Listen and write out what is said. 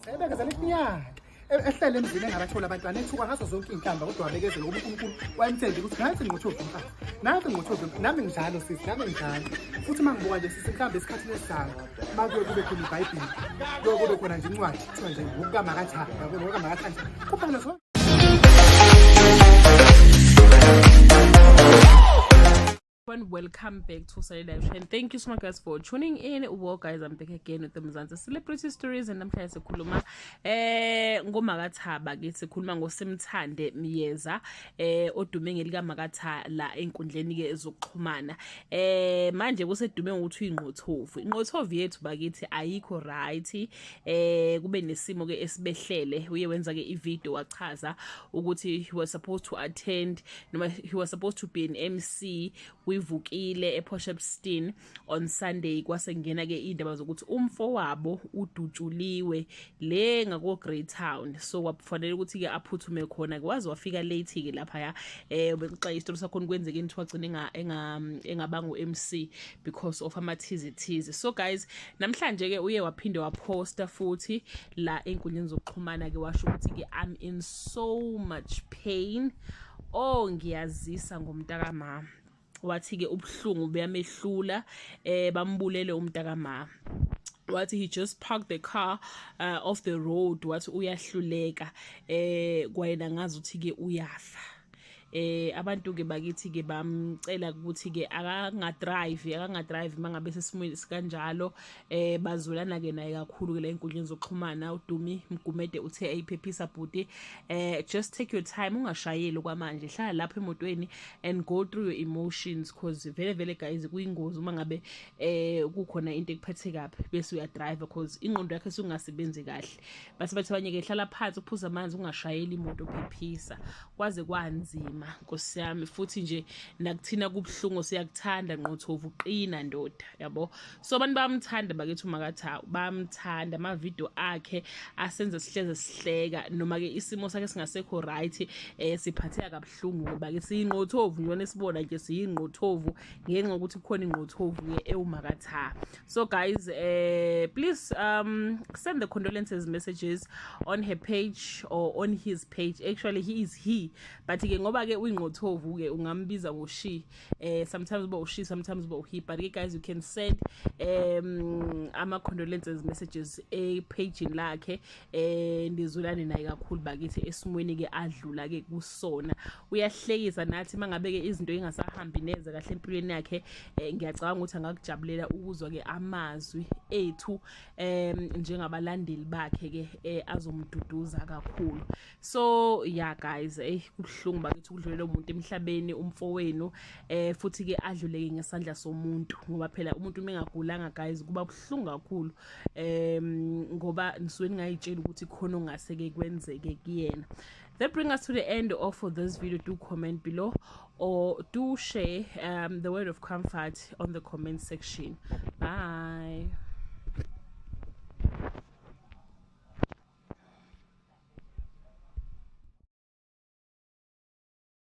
Sebekezela iminyaka ehlele emzini engabathola abantwana, ethuka ngazo zonke iy'nhlamba, kodwa wabekezela ngoba uNkulunkulu wayemthembile ukuthi nansi ingqothovu mfazi, nansi ingqothovu. Nami nginjalo sisi, nami nginjalo. Futhi uma ngibuka nje sisi, mhlawumbe esikhathini esizayo uma kuye kube khona iBhayibheli, kuye kube khona nje incwadi kuthiwa nje ngokukaMakaTha, yabo, ngokukaMakaTha nje kubhalwe zonke. Everyone, welcome back to Sunday Live Show and thank you so much guys for tuning in. Well guys, I'm back again with the Mzansi Celebrity Stories and namhlanje sikhuluma ngoMakaThaba ke, sikhuluma ngoSimthande Myeza odume ngelika MakaTha la enkundleni ke ezokuxhumana. Manje kusedume ngokuthi uyingqothovu. Ingqothovu yethu bakithi ayikho right. Kube nesimo ke esibehlele, uye wenza ke ivideo wachaza ukuthi he was supposed to attend noma he was supposed to be an MC kwivukile ePort Shepstone on Sunday, kwase ngena ke indaba zokuthi umfo wabo udutshuliwe le ngako Greytown, so kwakufanele ukuthi ke aphuthume khona ke, waze wafika late ke lapha ya bekuxa isitori sakhona kwenzeke into wagcina engabanga uMC because of amathizi thizi. So guys, namhlanje ke uye waphinde waposta futhi la enkundleni zokuxhumana ke, washo ukuthi ke I'm in so much pain, oh ngiyazisa ngomntakama. Wathi ke ubuhlungu buyamehlula, bambulele umntakama. Wathi he just parked the car off the road, wathi uyahluleka kwayena ngazi ukuthi ke uyafa. Abantu ke bakithi ke bamcela ukuthi ke akanga drive mangabe sesimweni sikanjalo. Bazulana ke naye kakhulu ke la enkundleni zokuxhumana. uDumi Mgumede uthe ayiphephisa bhuti, just take your time, ungashayeli kwamanje, hlala lapha emotweni and go through your emotions, cause vele vele guys kuyingozi uma ngabe kukhona into ekuphethe kabi bese uya drive, cause ingqondo yakhe isungasebenzi kahle. Base bathi abanye ke hlala phansi, uphuza amanzi, ungashayeli imoto, phephisa. Kwaze kwanzima nkosi yami, futhi nje nakuthina kubuhlungu. Siyakuthanda Nqothovu, uqina ndoda yabo. So abantu bayamthanda bakithi uMakaTha, bayamthanda, amavidiyo akhe asenza sihleze sihleka noma ke isimo sakhe singasekho right. Siphatheka kabuhlungu bakithi, siyinqothovu nje sibona nje siyinqothovu ngenxa yokuthi kukhona inqothovu ke ewuMakaTha. So guys, please send the condolences messages on her page or on his page. Actually he is he, but ke ngoba ke uyinqothovu ke ungambiza ngo she, sometimes uba she, sometimes uba he, but ke guys, you can send ama condolences messages e page lakhe. Ndizulane naye kakhulu bakithi esimweni ke adlula ke kusona. Uyahlekisa nathi mangabe ke izinto ingasahambi neze kahle empilweni yakhe. Ngiyacabanga ukuthi angakujabulela ukuzwa ke amazwi ethu njengabalandeli bakhe ke azomduduza kakhulu. So yeah guys, kubuhlungu bakithi ukudlulela umuntu emhlabeni, umfowenu, futhi ke adluleke ngesandla somuntu, ngoba phela umuntu uma engagulanga guys kuba buhlungu kakhulu, ngoba nisuke ningayitshela ukuthi khona ongase ke kwenzeke kuyena. That brings us to the end of this video. Do comment below or do share the word of comfort on the comment section. Bye.